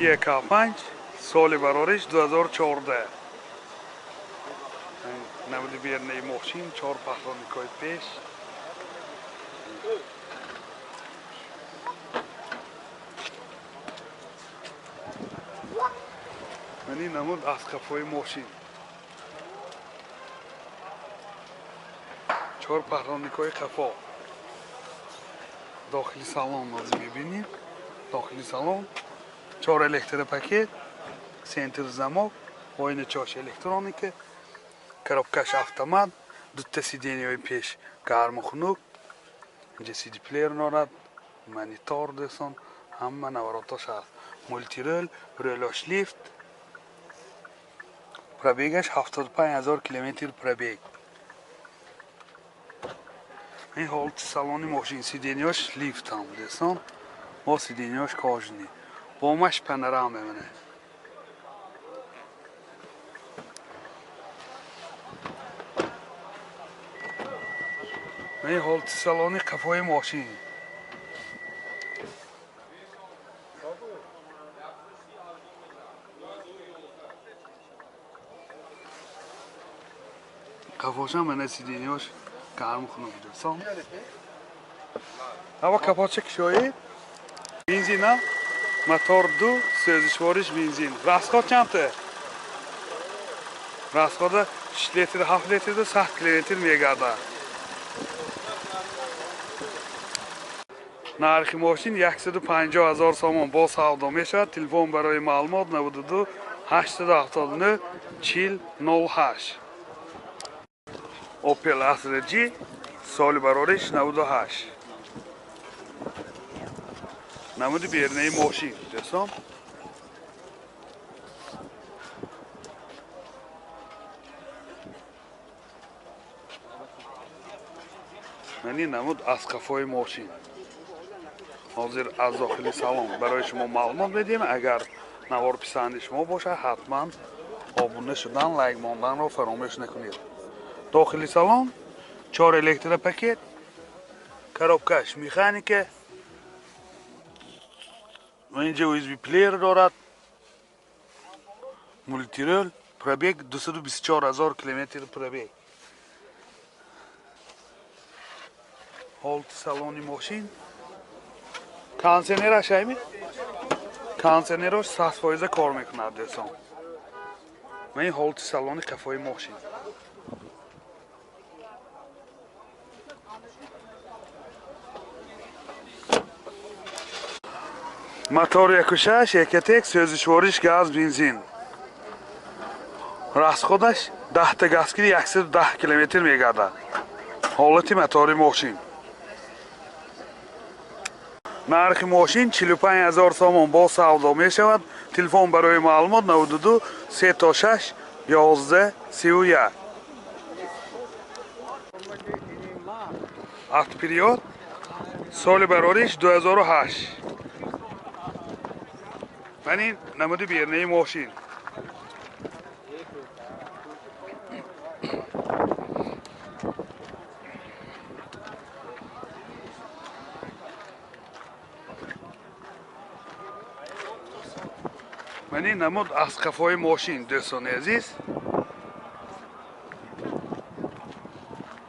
Kia K5 соли барориш 2014. Намуди бернаи мошин, чор паҳлоникҳои пеш. Мани намуд аз қафои мошин. Чор паҳлоникҳои қафо. Дохили салон нозӣ мебинем. Дохили салон чор электропакет, центр замок, оина чош электроника, коробкаш автомат, дута сиденияҳои пеш гарму хунук, инҷа CD плеер дорад, монитор дӯстон, ҳама наворотош ҳаст. Мултирол, рӯлош лифт, пробегаш 75 000 километр пробег. Ин ҳолати салони мошин, сиденияш лифт ҳам дӯстон, бо сиденияш кожаный. Бомаш панорама мемонад. Ин ҳолати салони қафои мошин. Қафошам мана сиденияш гарм хунук дӯстон. Ава капотча кушоед. Бензина мотор ду, сӯзишвориш бензин. Расход чандта? Расхода 6 литр, 7 литрда 100 километр мегардад. Нархи мошин 150 000 сомон бо савдо мешавад. Телефон барои маълумот 92 879 40 08. Opel Astra G соли барориш 98. Намуди бернаи мошин дӯстон. Мани намуд аз қафои мошин. Ҳозир аз дохили салон барои шумо маълумот медиҳем. Агар навор писанди шумо бошад, ҳатман обуна шудан, лайк монданро фаромӯш накунед. Дохили салон чор электропакет, коробкаш механика, инҷа USB плеер дорад, мултирол, пробег 224 000 километр пробег. Ҳолати салони мошин. Кондиционераш айми? Кондиционераш 100% кор мекунад дӯстон. Ман ин ҳолати салони қафои мошин. Мотор 1.6 Ecotec, сӯзишвориш газ, бензин. Расходаш 10 та газ киди 110 километр мегардад. Ҳолати мотори мошин. Нархи мошин 45 000 сомон бо савдо мешавад. Телефон барои маълумот 92 36 11 31. Автопериод соли барориш 2008. Мани намуди бернаи мошин. Мани намуд аз қафои мошин дӯстони азиз.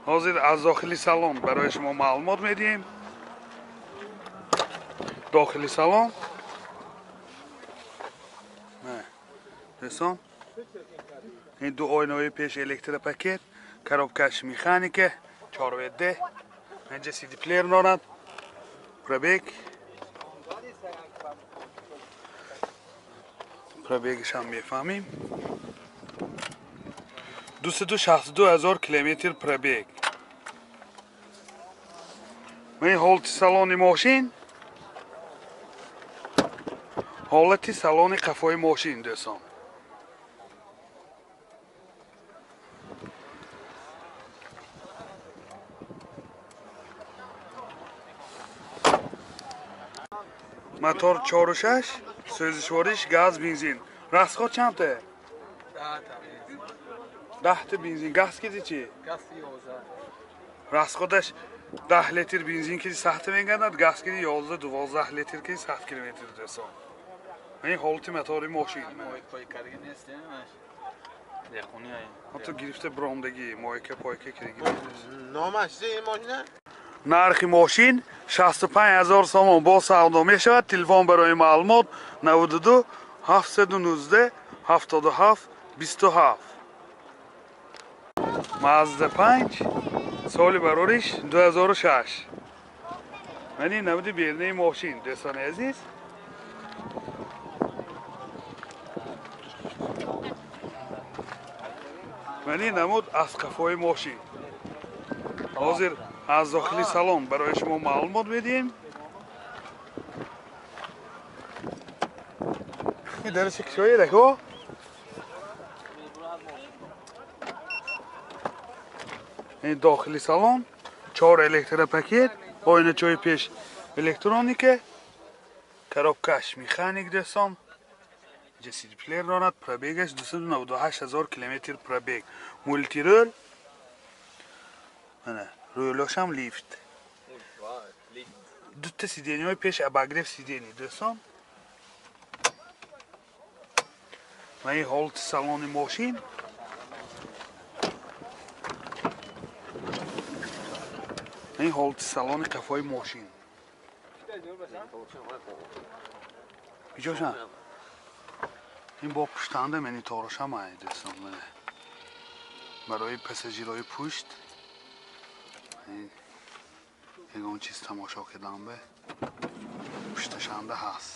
Ҳозир аз дохили салон барои шумо маълумот медиҳем. Дохили салон дӯстон, ин ду оинаҳои пеш электропакет, коробкаш механика, 4WD, инҷа CD плеер дорад, пробег, пробегашам мефаҳмем. 262 000 километр пробег. Ин ҳолати салони мошин, ҳолати салони қафои мошин дӯстон. Мотор 4.6, сӯзишвориш газ, бензин. Расход чандта? 10 та бензин. Газ киди чи? Расходаш 10 литр бензин киди 100 мегардад, газ киди 11-12 литр киди 100 километр дӯстон. Ин ҳолати мотори мошин. Ҳатто гирифта биромдагӣ, мойка пойка кирдагӣ. Номаш зе ин мошина? Нархи мошин 65 000 сомон бо савдо мешавад. Телефон барои маълумот 92 719 77 27. Mazda 5 соли барориш 2006. Ман ин намуди бернаи мошин, дӯстони азиз. Ман ин намуд аз қафои мошин. Ҳозир аз дохили салон барои шумо маълумот медиҳем. Ин дараши кушоед ако. Ин дохили салон 4 электропакет, оиначаҳои пеш электроника, коробкаш механик дӯстон. Инҷа CD-плеер дорад, пробегаш 298 000 километр пробег. Мултирол. Ана, рӯлошам лифт. Дута сиденьяҳои пеш обогрев сиденья дӯстон. Ва ин ҳолати салони мошин. Ин ҳолати салони қафои мошин. Иҷошан? Ин бо пуштанда мени торашам ай дӯстон. Барои пассажирҳои пушт ягон чиз тамошо кардан бе пушташанда ҳаст.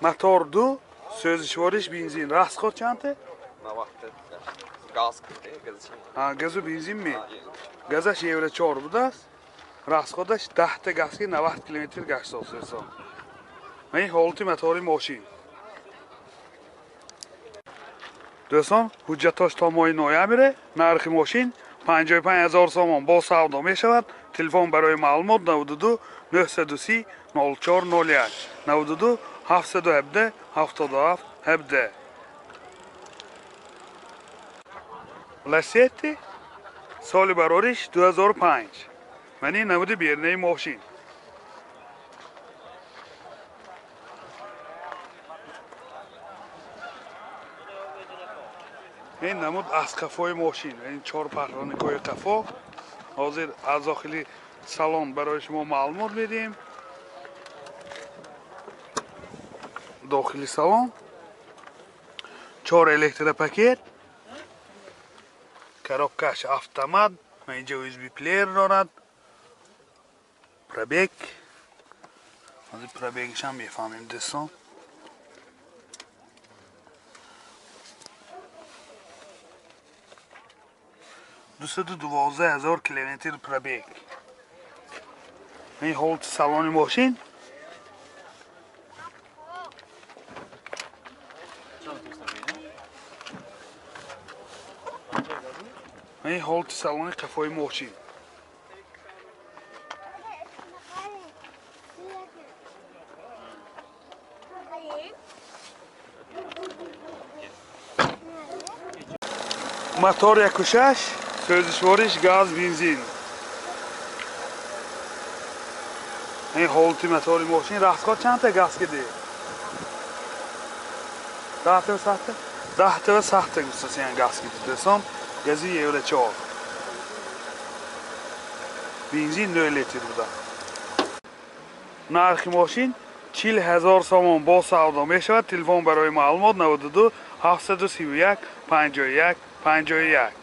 Мотор 2, сӯзишвориш бензин. Расход чанте? Газ. Газу бензин ми? Газаш евро 4 будааст. Расходаш 10 та газки 90 километр гашт дӯстон. Ин ҳолати мотори мошин. Дӯстон, ҳуҷҷатош то моҳи ноябре. Нархи мошин 55 000 сомон бо савдо мешавад. Телефон барои маълумот 92 930 0401 92 717 77 17. Ласетти соли барориш 2005. Ман ин намуди бернаи мошин. Ин намуд аз қафои мошин. Ин 4 паҳроникҳои қафо. Ҳозир аз дохили салон барои шумо маълумот медиҳем. Дохили салон 4 электропакет, коробкаш автомат, инҷа USB плеер дорад, пробег. Ҳозир пробегашам мефаҳмем дӯстон. 212 000 километр пробег. Ин ҳолати салони мошин. Ин ҳолати салони қафои мошин. Мотор 1.6, сӯзишвориш газ, бензин. Ин ҳолати мотори мошин. Расход чандта газ киди? 10 та сахта? 10 та сахта гуфтасиян газ киди дӯстон. Гази евро 4. Бензин 0 литр буда. Нархи мошин 40 000 сомон бо савдо мешавад. Телефон барои маълумот 92 731 51 51.